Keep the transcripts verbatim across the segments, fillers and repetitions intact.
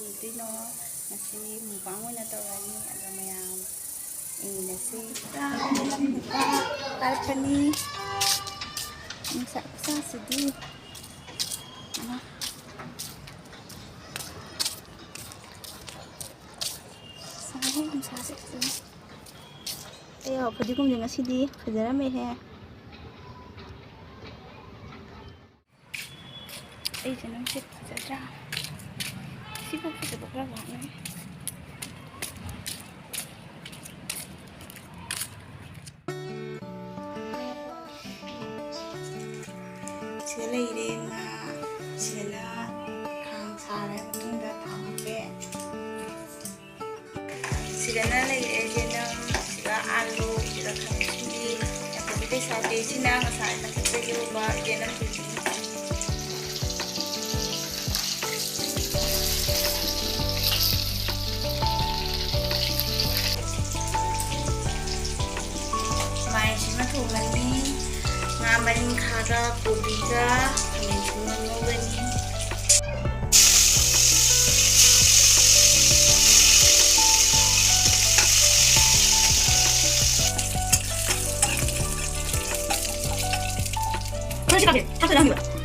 ꯀꯩꯗꯧꯗꯣꯏꯅꯣ? ꯉꯁꯤ mukbang ꯑꯣꯏꯅ ꯇꯧꯔꯅꯤ, ꯑꯗꯣ ꯃꯌꯥꯝ ꯌꯦꯡꯃꯤꯟꯅꯁꯤ꯫ ꯇꯥꯔꯛꯀꯅꯤ꯫ ꯅꯨꯡꯁꯥ ꯈꯨꯁꯥꯁꯤꯗꯤ꯫ ꯁꯥꯏꯍꯦ ꯅꯨꯡꯁꯥꯁꯦ ꯐꯖꯅ꯫ ꯑꯩ ꯐꯗꯤꯒꯣꯝꯁꯦ ꯉꯁꯤꯗꯤ ꯐꯖꯔꯝꯃꯦꯍꯦ꯫ ꯑꯩꯁꯦ ꯅꯪꯁꯦ ꯐꯖꯗ꯭ꯔꯥ? ꯁꯤꯕꯨ ꯐꯖꯕ ꯈꯔ ꯋꯥꯠꯂꯦ꯫ ꯁꯤꯗ ꯂꯩꯔꯦ ꯉꯥ꯫ ꯁꯤꯗꯅ ꯈꯥꯡ ꯁꯥꯔ ꯃꯇꯨꯡꯗ ꯊꯥꯎ ꯍꯥꯞꯄꯦ꯫ ꯁꯤꯗꯅ ꯂꯩꯔꯦ ꯌꯦꯅꯝ꯫ ꯁꯤꯗ ꯑꯥꯂꯨ, ꯁꯤꯗ ꯈꯥꯃꯦꯟ ꯑꯁꯤꯟꯕꯤ, ꯅꯥꯀꯨꯞꯄꯤ ꯂꯩꯁꯥꯕꯤ꯫ ꯁꯤꯅ ꯉꯁꯥꯏ ꯃꯊꯛꯇꯒꯤ ꯍꯧꯕ ꯌꯦꯅꯝ ꯄꯤꯕꯤ꯫ ꯃꯥꯏꯁꯤꯃ ꯊꯣꯡꯉꯅꯤ꯫ ꯉꯥ ꯃꯔꯤꯡꯈꯥꯒ ꯀꯣꯕꯤꯒ ꯈꯥꯃꯦꯟꯁꯤꯟꯒ ꯉꯧꯒꯅꯤ꯫ ꯍꯧꯖꯤꯛ ꯀꯥꯞꯄꯦ꯫ ꯊꯥꯛꯇ ꯅꯝꯈꯤꯕ꯫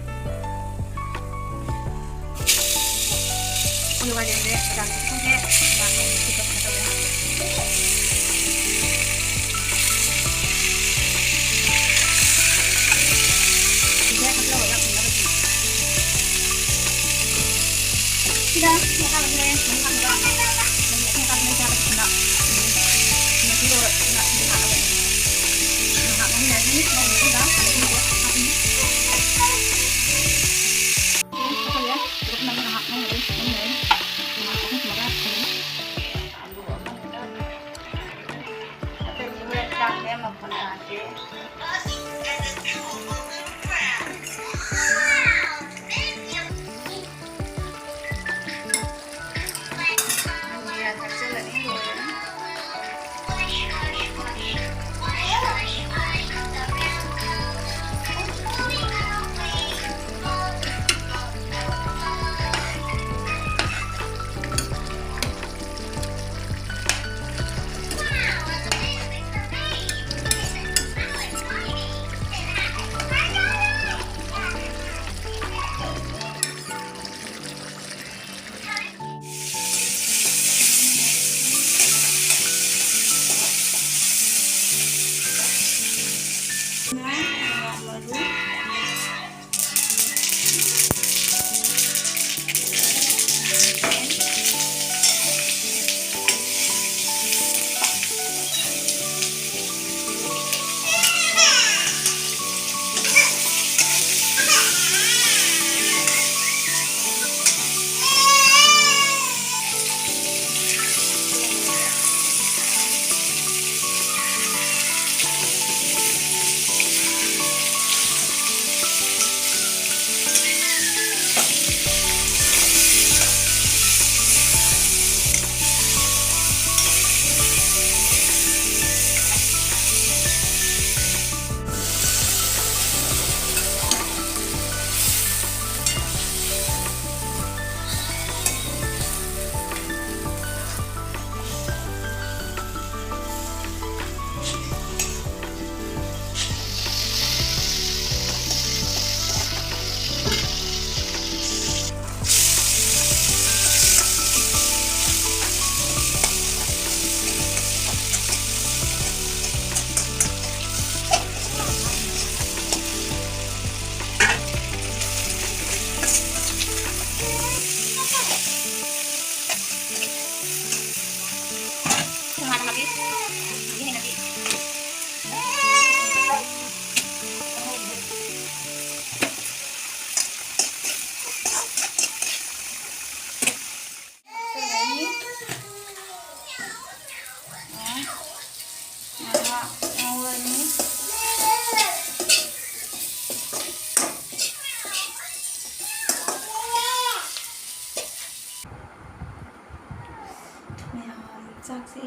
ꯆꯥꯛꯁꯦ,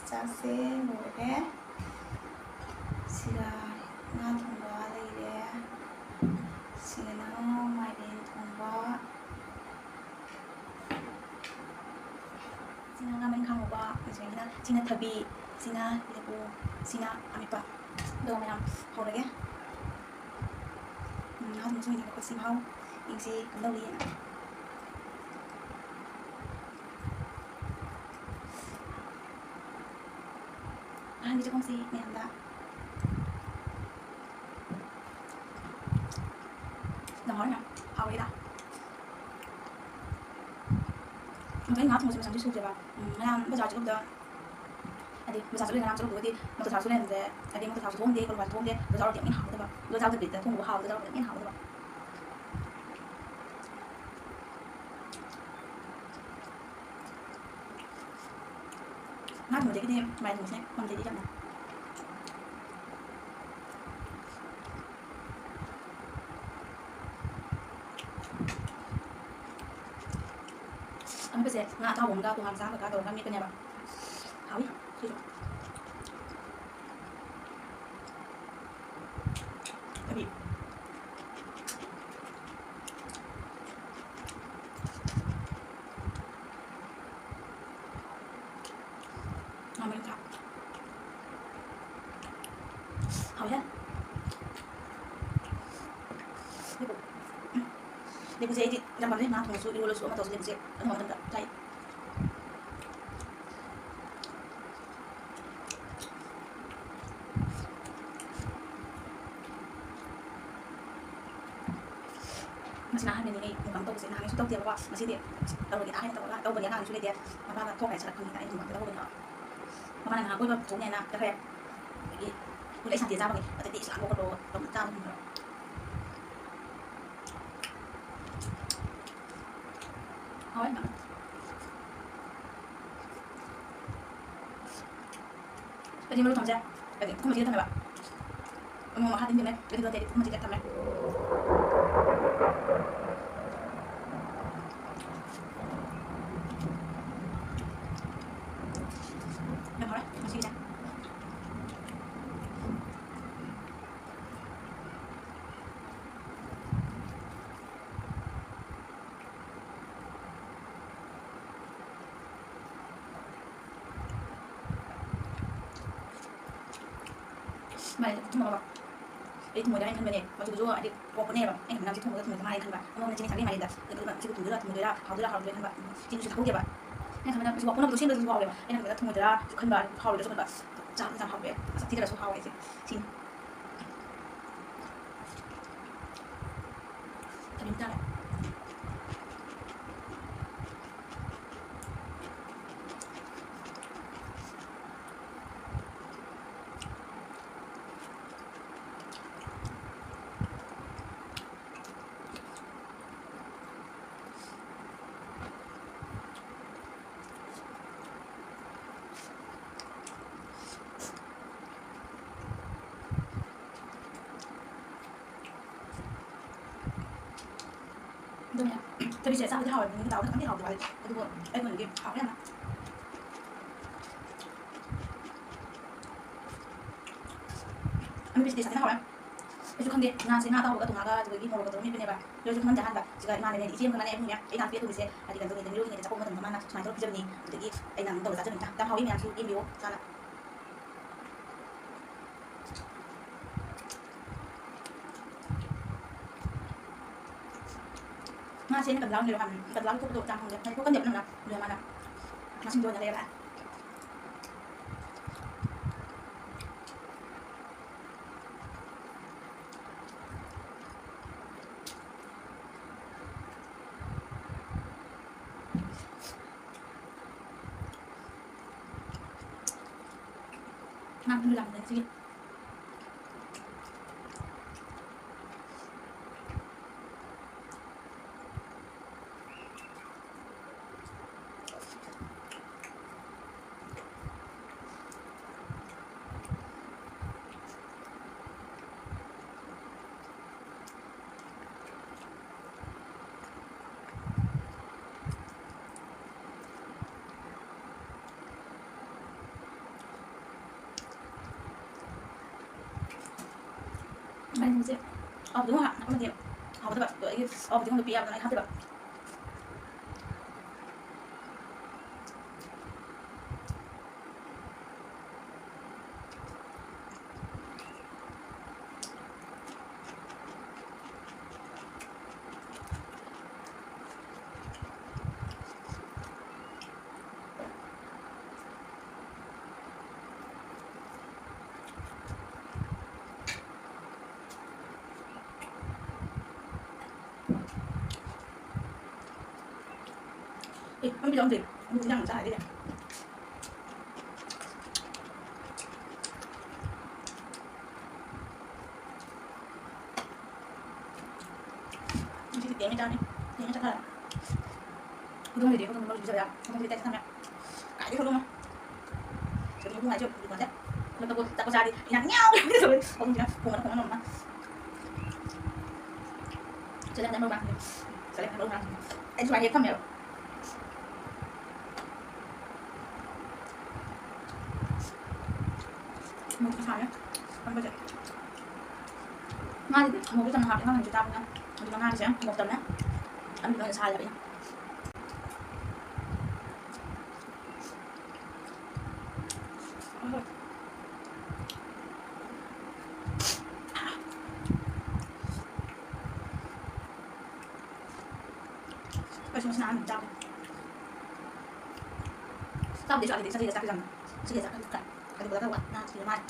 ꯆꯥꯛꯁꯦ ꯂꯣꯏꯔꯦ꯫ ꯁꯤꯗ ꯉꯥ ꯊꯣꯡꯕ ꯂꯩꯔꯦ꯫ ꯁꯤꯗꯅ ꯃꯥꯏꯔꯦꯟ ꯊꯣꯡꯕ꯫ ꯁꯤꯅ ꯉꯥ ꯃꯔꯤꯡꯈꯥ ꯉꯧꯕ, ꯑꯗꯨꯗꯒꯤꯅ ꯁꯤꯅ ꯊꯕꯤ, ꯁꯤꯅ ꯂꯦꯕꯨ, ꯁꯤꯅ ꯑꯃꯦꯠꯄ꯫ ꯑꯗꯣ ꯃꯌꯥꯝ ꯍꯧꯔꯒꯦ꯫ ꯎꯝ, ꯉꯥ ꯊꯣꯡꯕꯁꯨ ꯌꯦꯡꯒꯦ, ꯃꯈꯨꯠꯁꯤ ꯃꯍꯥꯎ ꯌꯦꯡꯁꯤ ꯀꯝꯗꯧꯏ꯫ ꯑꯍꯟꯒꯤ ꯆꯥꯛꯈꯨꯝꯁꯤ ꯃꯌꯥꯝꯗ ꯅꯪꯍꯧꯔꯣꯏꯅ ꯍꯥꯎꯔꯤꯗ꯫ ꯑꯗꯣ ꯑꯩ ꯉꯥ ꯊꯣꯡꯕꯁꯦ ꯃꯆꯪꯗꯤ ꯁꯨꯗꯦꯕ꯫ ꯎꯝ, ꯉꯔꯥꯡ ꯕꯖꯥꯔ ꯆꯠꯂꯨꯕꯗ, ꯍꯥꯏꯗꯤ ꯕꯖꯥꯔ ꯆꯠꯂꯨꯏ ꯉꯔꯥꯡ ꯆꯠꯂꯨꯕꯗꯨꯒꯗꯤ ꯃꯣꯇꯣꯔ ꯊꯥꯎꯁꯨ ꯂꯩꯔꯝꯗ꯭ꯔꯦ, ꯍꯥꯏꯗꯤ ꯃꯣꯇꯣꯔ ꯊꯥꯎꯁꯨ ꯊꯣꯡꯗꯦ, ꯀꯣꯂꯤ ꯍꯋꯥꯏꯁꯨ ꯊꯣꯡꯗꯦ, ꯑꯗꯨ ꯆꯥꯔꯨꯔꯗꯤ ꯑꯃꯨꯛ ꯍꯦꯟꯅ ꯍꯥꯎꯒꯗꯕ꯫ ꯑꯗꯨ ꯆꯥꯗꯕꯤꯗ ꯊꯣꯡꯕꯕꯨ ꯍꯥꯎꯕꯗ ꯆꯥꯔꯨꯔꯗꯤ ꯑꯃꯨꯛ ꯍꯦꯟꯅ ꯍꯥꯎꯒꯗꯕ꯫ ꯉꯥ ꯊꯣꯡꯕꯗꯒꯤꯗꯤ ꯃꯥꯏꯔꯦꯟ ꯊꯣꯡꯕꯁꯤꯅ ꯄꯥꯝꯖꯩꯗꯤ ꯌꯥꯝꯅ꯫ ꯑꯃꯦꯠꯄꯁꯦ ꯉꯥ ꯑꯇꯥꯎꯕ ꯑꯃꯒ ꯇꯣꯉꯥꯟ ꯆꯥ ꯑꯃꯒ ꯇꯧꯔꯒ ꯃꯦꯠꯄꯅꯦꯕ꯫ ꯍꯥꯎꯏ ꯁꯤꯁꯨ꯫ ꯊꯕꯤ꯫ ꯉꯥ ꯃꯔꯤꯡꯈꯥ꯫ ꯍꯥꯎꯋꯦ꯫ ꯂꯦꯕꯨ꯫ ꯂꯦꯕꯨꯁꯦ ꯑꯩꯗꯤ ꯌꯥꯝ ꯄꯥꯝꯖꯩ꯫ ꯉꯥ ꯊꯣꯡꯉꯁꯨ, ꯏꯔꯣꯜꯂꯁꯨ, ꯑꯃ ꯇꯧꯔꯁꯨ ꯂꯦꯕꯨꯁꯦ ꯑꯗꯨꯝ ꯃꯇꯝꯗ ꯆꯥꯏ꯫ ꯉꯁꯤꯅ ꯑꯍꯥꯟꯕꯅꯤ ꯑꯩ mukbang ꯇꯧꯕꯁꯦ, ꯅꯍꯥꯟꯒꯩꯁꯨ ꯇꯧꯗꯦꯕꯀꯣ꯫ ꯉꯁꯤꯗꯤ ꯇꯧꯔꯒꯦꯅ ꯍꯥꯏꯅ ꯇꯧꯔꯒ ꯇꯧꯕꯅꯦ꯫ ꯑꯉꯥꯡꯒꯤꯁꯨ ꯂꯩꯇꯦ꯫ ꯃꯄꯥꯒ ꯊꯣꯛꯈ꯭ꯔꯦ ꯁꯤꯗ ꯈꯪꯉꯦꯅ ꯑꯩ mukbang ꯇꯧꯕꯅꯦꯕ꯫ ꯃꯄꯥꯅ ꯉꯥꯏꯍꯥꯛ ꯀꯣꯏꯕ ꯄꯨꯊꯣꯛꯅꯦꯅ ꯆꯠꯈ꯭ꯔꯦ꯫ ꯑꯗꯒꯤ ꯄꯨꯂꯩ ꯁꯟꯗꯦ ꯆꯥꯕꯒꯤ ꯃꯇꯩꯗꯤ ꯏꯁ ꯂꯥꯡꯕ ꯈꯣꯠꯄ ꯇꯧꯗꯅ ꯆꯥꯕ ꯐꯪꯗ꯭ꯔꯕ꯫ ꯍꯥꯎꯋꯦ ꯌꯥꯝꯅ꯫ ꯑꯩꯗꯤ ꯃꯔꯨ ꯊꯝꯁꯦ꯫ ꯍꯥꯏꯗꯤ ꯄꯨꯈꯝ ꯃꯆꯤꯗ ꯊꯝꯃꯦꯕ꯫ ꯑꯃꯨꯛ ꯃꯈꯥ ꯇꯤꯡꯗꯣꯏꯅꯦ꯫ ꯑꯗꯨꯒ ꯍꯥꯏꯗꯤ ꯄꯨꯈꯝ ꯃꯆꯤꯗ ꯊꯝꯃꯦ꯫ ꯃꯥꯏꯔꯦꯟꯁꯦ ꯊꯨꯝꯃꯕ꯫ ꯑꯩ ꯊꯨꯝꯃꯣꯏꯗ꯭ꯔꯥ ꯍꯥꯏꯅ ꯈꯟꯕꯅꯦ꯫ ꯃꯆꯨꯗꯨꯁꯨ ꯍꯥꯏꯗꯤ ꯄꯣꯛꯄꯅꯦꯕ꯫ ꯑꯩꯅ ꯈꯟꯕꯅ ꯁꯤ ꯊꯨꯝꯃꯒ ꯊꯨꯝꯃꯣꯏꯗ꯭ꯔ ꯃꯥꯜꯂꯦ ꯈꯟꯕ꯫ ꯑꯃꯔꯣꯝꯗ ꯆꯤꯅꯤ ꯊꯥꯛꯂꯤ ꯃꯥꯜꯂꯦꯗ꯫ ꯑꯗꯨꯒ ꯁꯤꯕꯨ ꯊꯨꯝꯗꯣꯏꯔꯥ ꯊꯨꯝꯃꯣꯏꯗꯣꯏꯔꯥ ꯍꯥꯎꯗꯣꯏꯔꯥ ꯍꯥꯎꯔꯣꯏꯗꯣꯏꯔꯥ ꯈꯟꯕ꯫ ꯆꯤꯅꯤꯁꯨ ꯊꯥꯛꯍꯧꯗꯦꯕ꯫ ꯑꯩꯅ ꯈꯟꯕꯗ ꯁꯤꯕꯨ ꯄꯣꯛꯅꯕꯗꯣ ꯁꯦꯝꯗ꯭ꯔꯁꯨ ꯍꯥꯎꯋꯦꯕ꯫ ꯑꯩꯅ ꯈꯟꯕꯗ ꯊꯨꯝꯃꯣꯏꯗꯣꯏꯔꯥ ꯈꯟꯕ, ꯍꯥꯎꯔꯣꯏꯗ꯭ꯔꯁꯨ ꯈꯟꯕ꯫ ꯆꯥꯕꯗꯤ ꯌꯥꯝ ꯍꯥꯎꯋꯦ꯫ ꯃꯁꯛ ꯊꯤꯗ꯭ꯔꯁꯨ ꯍꯥꯎꯋꯦ ꯑꯩꯁꯦ꯫ ꯁꯤꯅꯤ꯫ ꯊꯕꯤ ꯆꯥꯔꯦ꯫ ꯑꯗꯨꯅꯦ, ꯊꯕꯤꯁꯦ ꯆꯥꯕꯗꯤ ꯍꯥꯎꯋꯦ, ꯃꯅꯨꯡꯒꯤ ꯇꯥꯎꯕꯗ ꯈꯪꯗꯤ ꯍꯥꯎꯇꯦ ꯍꯥꯏꯗꯤ, ꯑꯗꯨꯕꯨ ꯑꯩꯉꯣꯟꯗꯗꯤ ꯍꯥꯎꯋꯦ ꯌꯥꯝꯅ꯫ ꯑꯃꯦꯠꯄꯁꯤꯗꯤ ꯁꯥꯊꯤꯅ ꯍꯥꯎꯋꯦ꯫ ꯑꯩꯁꯨ ꯈꯪꯗꯦ, ꯉꯥꯁꯦ ꯉꯥ ꯑꯇꯥꯎꯕꯒ ꯊꯣꯡꯉꯒ ꯑꯗꯨꯗꯒꯤ ꯃꯣꯔꯣꯛꯀ ꯇꯧꯔꯒ ꯃꯦꯠꯄꯅꯦꯕ꯫ ꯑꯗꯨ ꯑꯩꯁꯨ ꯈꯪꯉꯝꯗꯦ ꯑꯍꯥꯟꯕ꯫ ꯁꯤꯒ ꯏꯃꯥꯟꯅꯕꯤ ꯏꯆꯦ ꯑꯃꯒ ꯃꯥꯅꯦ ꯑꯩ ꯑꯍꯨꯝꯅꯦ꯫ ꯑꯩ ꯅꯥꯄꯤ ꯑꯗꯨꯒꯤꯁꯦ ꯍꯥꯏꯗꯤ ꯀꯩꯅꯣ ꯇꯧꯔꯤꯉꯩꯗ, ꯃꯤꯔꯣꯜꯂꯤꯉꯩꯗ ꯆꯥꯛ ꯀꯧꯕ ꯃꯇꯝꯗ ꯃꯥꯅ ꯁꯨꯃꯥꯏꯅ ꯇꯧꯔꯒ ꯄꯤꯖꯕꯅꯤ꯫ ꯑꯗꯨꯗꯒꯤ ꯑꯩꯅ ꯑꯃꯨꯛ ꯇꯧꯔ ꯆꯥꯖꯕꯅꯤꯗ꯫ ꯌꯥꯝ ꯍꯥꯎꯋꯤ, ꯃꯌꯥꯝꯁꯨ ꯌꯦꯡꯕꯤꯌꯣ ꯆꯥꯅ꯫ ꯉꯥꯁꯦ ꯑꯩꯅ ꯀꯟꯖꯥꯎ ꯂꯩꯔꯣ ꯍꯥꯏꯕꯅꯤ꯫ ꯀꯟꯖꯥꯎ ꯊꯣꯛꯄꯗꯣ ꯆꯥꯝ ꯈꯪꯗꯦ꯫ ꯍꯥꯏꯗꯤ ꯊꯣꯛꯀꯟꯗꯦꯕ ꯅꯪꯅ꯫ ꯑꯗꯨꯅ ꯃꯥꯅ ꯉꯥꯁꯤꯡꯗꯣ ꯑꯣꯏꯅ ꯂꯩꯔꯒ꯫ ꯉꯥ ꯃꯈꯜ ꯌꯥꯝꯕꯅꯦ ꯉꯁꯤꯒꯤ꯫ ꯃꯥꯏꯔꯦꯟꯁꯦ ꯍꯥꯎꯕꯗꯤ ꯑꯃꯨꯛ ꯍꯥꯞ-, ꯑꯃꯗꯤ ꯍꯥꯎꯒꯗꯕ꯫ ꯑꯗꯣ ꯑꯩꯒꯤ ꯍꯥꯎꯕꯗꯤ ꯑꯃꯨꯛ ꯄꯤ ꯌꯥꯕꯗꯣ ꯑꯩ ꯍꯥꯞꯇꯦꯕ꯫ ꯑꯃ ꯌꯥꯎꯗꯦ꯫ ꯑꯃꯨꯛ ꯏꯟꯖꯥꯡ ꯆꯥꯔꯗꯤ꯫ ꯉꯁꯤꯗꯤ ꯇꯦꯡꯉꯦ ꯆꯥꯅꯤ꯫ ꯇꯦꯡꯉꯦ ꯆꯥꯊꯔꯦ꯫ ꯍꯧꯗꯣꯡ ꯂꯩꯇꯦ, ꯍꯧꯗꯣꯡ ꯃꯔꯨ ꯄꯤꯖꯕ ꯌꯥ꯫ ꯍꯧꯗꯣꯡ ꯂꯩꯇꯦ, ꯊꯝꯃꯦ꯫ ꯀꯥꯏꯗꯩ ꯍꯧꯗꯣꯡꯅꯣ? ꯁꯤꯗꯤ ꯍꯧꯗꯣꯡ ꯍꯥꯏꯁꯦ ꯎꯄꯨ ꯄꯣꯠꯁꯦ꯫ ꯈꯨꯗꯛꯇ ꯆꯥꯛꯄ ꯆꯥꯔꯗꯤ ꯏꯅꯥꯛ ꯉꯥꯎ ꯇꯧꯋꯦ꯫ ꯍꯧꯗꯣꯡꯁꯤꯅ ꯈꯣꯡꯕꯅ ꯈꯣꯡꯕꯅ ꯃꯔꯣꯜ ꯑꯃ꯫ ꯆꯦꯂꯦꯟ ꯃꯔꯨ ꯃꯔꯥꯡ꯫ ꯆꯦꯂꯦꯟ ꯃꯔꯨ ꯃꯔꯥꯡ꯫ ꯑꯩ ꯁꯨꯃꯥꯏꯅ ꯍꯦꯛ ꯊꯝꯃꯦꯕ꯫ ꯃꯣꯔꯣꯛ ꯁꯥꯔꯦ꯫ ꯀꯟꯕꯁꯦ꯫ ꯉꯥꯁꯤꯗꯤ ꯃꯣꯔꯣꯛꯁꯦ ꯆꯝꯅ ꯍꯥꯞꯄꯦ, ꯑꯉꯥꯡꯁꯤꯡꯁꯨ ꯆꯥꯕꯅꯤꯅ꯫ ꯑꯗꯨꯅ ꯉꯥꯁꯦ ꯃꯣꯔꯣꯛ ꯆꯝꯃꯦ꯫ ꯑꯗꯨꯅ ꯑꯣꯏꯅ ꯁꯥꯍꯜꯂꯦꯕ ꯑꯩꯅ꯫ ꯑꯩꯁꯨ ꯉꯁꯤ ꯉꯔꯥꯡ ꯆꯥꯕ꯫ ꯆꯥꯕꯨꯗꯤ ꯆꯥꯗꯦ, ꯁꯖꯤꯒ ꯆꯥꯛꯀ ꯆꯥꯃꯤꯟꯅꯩ꯫ ꯁꯖꯤꯒ ꯆꯥꯛꯀ ꯈꯔ ꯈꯥꯏꯗꯣꯛꯄꯗ ꯈꯔ ꯋꯥꯠ-, ꯉꯥ ꯊꯤꯕ ꯃꯥꯜꯂꯦ꯫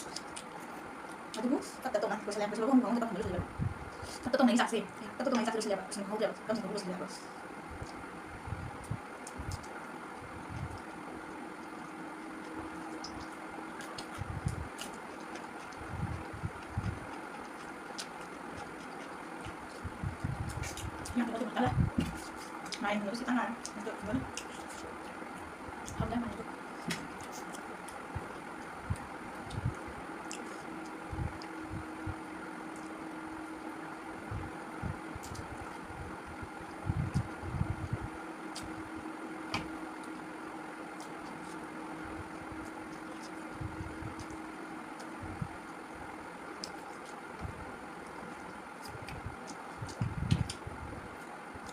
ꯑꯗꯨꯕꯨ ꯇꯞ ꯇꯞ ꯇꯧꯅ ꯂꯣꯏꯁꯤꯜꯂꯦ꯫ ꯀꯩꯁꯨ ꯂꯧꯐꯝ ꯈꯪꯍꯧꯗꯦ, ꯄꯥꯛꯊꯟꯕ ꯂꯣꯏꯁꯤꯜꯂꯦꯕ꯫ ꯇꯞ ꯇꯞ ꯇꯧꯅ ꯑꯩ ꯆꯥꯛꯁꯦ, ꯇꯞ ꯇꯞ ꯇꯧꯅ ꯑꯩ ꯆꯥꯛꯁꯦ ꯂꯣꯏꯁꯤꯜꯂꯦꯕ꯫ ꯂꯣꯏꯁꯤꯟ ꯈꯪꯍꯧꯗꯦꯕ꯫ ꯀꯔꯝ ꯀꯥꯟꯗ ꯂꯣꯏꯁꯤꯜꯂꯦ ꯍꯥꯏꯕ? ꯌꯥꯝ ꯐꯖꯅ ꯊꯣꯡꯉꯦ꯫ ꯃꯥꯏ ꯃꯨꯟꯕꯁꯨ ꯈꯤꯇꯪ ꯉꯥꯏꯔꯦ꯫ ꯑꯗꯨ ꯐꯖꯅ ꯍꯥꯎꯗꯧ ꯃꯥꯜꯂꯦ꯫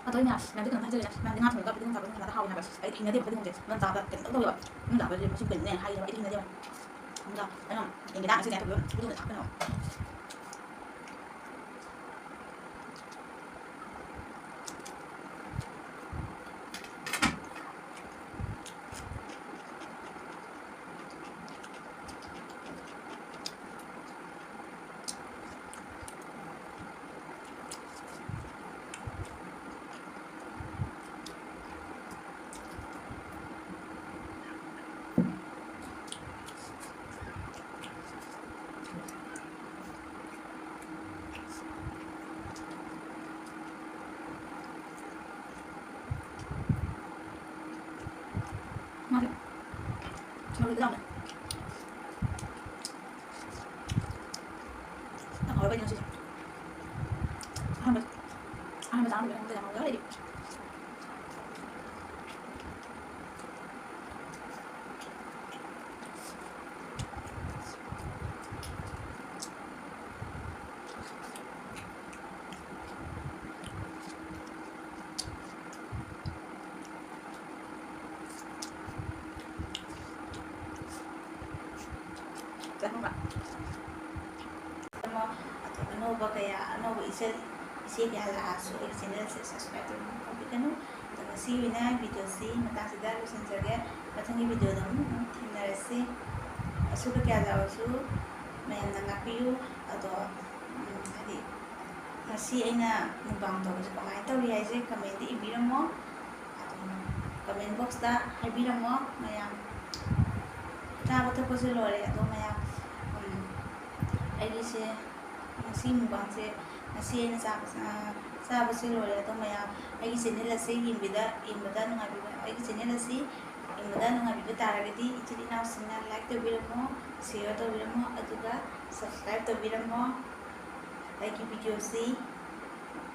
ꯑꯗꯣ ꯑꯩꯅ ꯃꯌꯥꯝꯗ ꯀꯩꯅꯣꯝ ꯍꯥꯏꯖꯒꯦ, ꯃꯌꯥꯝꯗꯤ ꯉꯥ ꯊꯣꯡꯕꯗ ꯐꯗꯤꯒꯣꯝ ꯊꯥꯛꯄ ꯅꯠꯇ꯭ꯔꯒ ꯍꯥꯎꯋꯦ ꯍꯥꯏꯕ꯫ ꯑꯩꯗꯤ ꯍꯩꯅꯗꯦꯕ ꯐꯗꯤꯒꯣꯝꯁꯦ꯫ ꯅꯪ ꯆꯥꯕꯗ ꯀꯩꯅꯣꯝ ꯇꯧ ꯇꯧꯋꯦꯕ꯫ ꯅꯪ ꯆꯥꯕꯗ ꯃꯁꯤ ꯀꯩꯅꯣꯅꯦ ꯍꯥꯏꯔꯤꯅꯦꯕ, ꯑꯩꯗꯤ ꯍꯩꯅꯗꯦꯕ꯫ ꯑꯗꯨꯒ ꯑꯩꯅ ꯌꯦꯟꯒꯤ ꯗꯥꯛ ꯑꯁꯤꯅꯦ ꯍꯥꯏꯕꯗꯣ ꯐꯗꯤꯒꯣꯝꯗ ꯊꯥꯛꯄꯅꯦꯕ꯫ ꯌꯥꯝ ꯍꯥꯎꯔꯕꯅꯤ ꯉꯁꯤꯁꯦ꯫ ꯑꯍꯥꯟꯕ, ꯑꯍꯥꯟꯕ ꯆꯥꯔꯝꯕꯗ ꯑꯩꯉꯣꯟꯗ ꯌꯥꯝ ꯍꯥꯎꯋꯦ꯫ ꯑꯩꯗꯤ ꯑꯗꯣ ꯑꯅꯧꯕ ꯀꯌꯥ, ꯑꯅꯧꯕ ꯏꯆꯦ, ꯏꯆꯦ ꯀꯌꯥ ꯂꯥꯛꯑꯁꯨ ꯑꯩꯒꯤ channelꯁꯦ subscribe ꯇꯧꯕꯤꯌꯨ, ꯀꯥꯎꯕꯤꯒꯅꯨ꯫ ꯑꯗꯣ ꯉꯁꯤꯒꯤ ꯑꯣꯏꯅ videoꯁꯤ ꯃꯇꯥꯡꯁꯤꯗ ꯂꯣꯏꯁꯤꯟꯖꯔꯒꯦ꯫ ꯃꯊꯪꯒꯤ videoꯗ ꯑꯃꯨꯛ ꯊꯦꯡꯅꯔꯁꯤ꯫ ꯑꯁꯣꯏꯕ ꯀꯌꯥ ꯌꯥꯎꯔꯁꯨ ꯃꯌꯥꯝꯅ ꯉꯥꯛꯄꯤꯌꯨ꯫ ꯑꯗꯣ, ꯎꯝ, ꯍꯥꯏꯗꯤ, ꯉꯁꯤ ꯑꯩꯅ mukbang ꯇꯧꯕꯁꯦ ꯀꯃꯥꯏꯅ ꯇꯧꯔꯤ ꯍꯥꯏꯁꯦ commentꯇ ꯏꯕꯤꯔꯝꯃꯣ꯫ ꯑꯗꯨꯝ comment boxꯇ ꯍꯥꯏꯕꯤꯔꯝꯃꯣ ꯃꯌꯥꯝ꯫ ꯆꯥꯕ ꯊꯛꯄꯁꯨ ꯂꯣꯏꯔꯦ꯫ ꯑꯗꯣ ꯃꯌꯥꯝ, ꯎꯝ, ꯑꯩꯒꯤꯁꯦ ꯉꯁꯤ mukbangꯁꯦ, ꯉꯁꯤ ꯑꯩꯅ ꯆꯥꯕ, ꯑ, ꯆꯥꯕꯁꯦ ꯂꯣꯏꯔꯦ꯫ ꯑꯗꯣ ꯃꯌꯥꯝ ꯑꯩꯒꯤ channel ꯑꯁꯤ ꯌꯦꯡꯕꯤꯗ-, ꯌꯦꯡꯕꯗ ꯅꯨꯡꯉꯥꯏꯕꯤꯕ, ꯑꯩꯒꯤ channel ꯑꯁꯤ ꯌꯦꯡꯕꯗ ꯅꯨꯡꯉꯥꯏꯕꯤꯕ ꯇꯥꯔꯒꯗꯤ ꯏꯆꯤꯜ ꯏꯅꯥꯎꯁꯤꯡꯅ like ꯇꯧꯕꯤꯔꯝꯃꯣ, share ꯇꯧꯕꯤꯔꯝꯃꯣ, ꯑꯗꯨꯒ subscribe ꯇꯧꯕꯤꯔꯝꯃꯣ꯫ ꯑꯩꯒꯤ videoꯁꯤ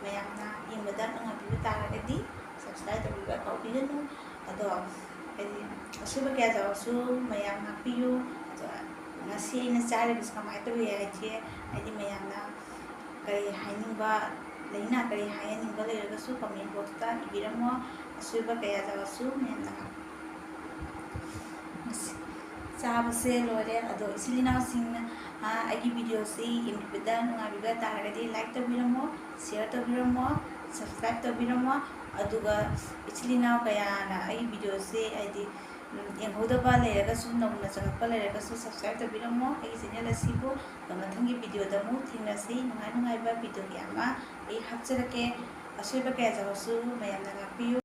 ꯃꯌꯥꯝꯅ ꯌꯦꯡꯕꯗ ꯅꯨꯡꯉꯥꯏꯕꯤꯕ ꯇꯥꯔꯒꯗꯤ subscribe ꯇꯧꯕꯤꯕ ꯀꯥꯎꯕꯤꯒꯅꯨ꯫ ꯑꯗꯣ ꯍꯥꯏꯗꯤ ꯑꯁꯣꯏꯕ ꯀꯌꯥ ꯇꯧꯔꯁꯨ ꯃꯌꯥꯝ ꯉꯥꯛꯄꯤꯌꯨ꯫ ꯑꯗꯣ ꯉꯁꯤ ꯑꯩꯅ ꯆꯥꯔꯤꯕꯁꯤ ꯀꯃꯥꯏꯅ ꯇꯧꯏ ꯍꯥꯏꯁꯦ, ꯍꯥꯏꯗꯤ ꯃꯌꯥꯝꯅ ꯀꯔꯤ ꯍꯥꯏꯅꯤꯡꯕ ꯂꯩꯅ, ꯀꯔꯤ ꯍꯥꯏꯍꯟꯅꯤꯡꯕ ꯂꯩꯔꯒꯁꯨ comment boxꯇ ꯏꯕꯤꯔꯝꯃꯣ꯫ ꯑꯁꯣꯏꯕ ꯀꯌꯥ ꯇꯧꯔꯁꯨ ꯃꯌꯥꯝꯅ ꯉꯥꯛꯄꯤꯌꯨ꯫ ꯆꯥꯕꯁꯦ ꯂꯣꯏꯔꯦ꯫ ꯑꯗꯣ ꯏꯆꯤꯜ ꯏꯅꯥꯎꯁꯤꯡꯅ, ꯑ, ꯑꯩꯒꯤ videoꯁꯤ ꯌꯦꯡꯕꯤꯕꯗ ꯅꯨꯡꯉꯥꯏꯕꯤꯕ ꯇꯥꯔꯒꯗꯤ like ꯇꯧꯕꯤꯔꯝꯃꯣ, share ꯇꯧꯕꯤꯔꯝꯃꯣ, subscribe ꯇꯧꯕꯤꯔꯝꯃꯣ꯫ ꯑꯗꯨꯒ ꯏꯆꯤꯜ ꯏꯅꯥꯎ ꯀꯌꯥꯅ ꯑꯩꯒꯤ videoꯁꯦ, ꯍꯥꯏꯗꯤ, ꯎꯝ, ꯌꯦꯡꯍꯧꯗꯕ ꯂꯩꯔꯒꯁꯨ, ꯅꯧꯅ ꯆꯪꯉꯛꯄ ꯂꯩꯔꯒꯁꯨ subscribe ꯇꯧꯕꯤꯔꯝꯃꯣ ꯑꯩꯒꯤ channel ꯑꯁꯤꯕꯨ꯫ ꯑꯗꯣ ꯃꯊꯪꯒꯤ videoꯗ ꯑꯃꯨꯛ ꯊꯦꯡꯅꯁꯤ꯫ ꯅꯨꯡꯉꯥꯏ ꯅꯨꯡꯉꯥꯏꯕ video ꯀꯌꯥ ꯑꯃ ꯑꯩ ꯍꯥꯞꯆꯔꯛꯀꯦ꯫ ꯑꯁꯣꯏꯕ ꯀꯌꯥ ꯇꯧꯔꯁꯨ ꯃꯌꯥꯝꯅ ꯉꯥꯛꯄꯤꯌꯨ꯫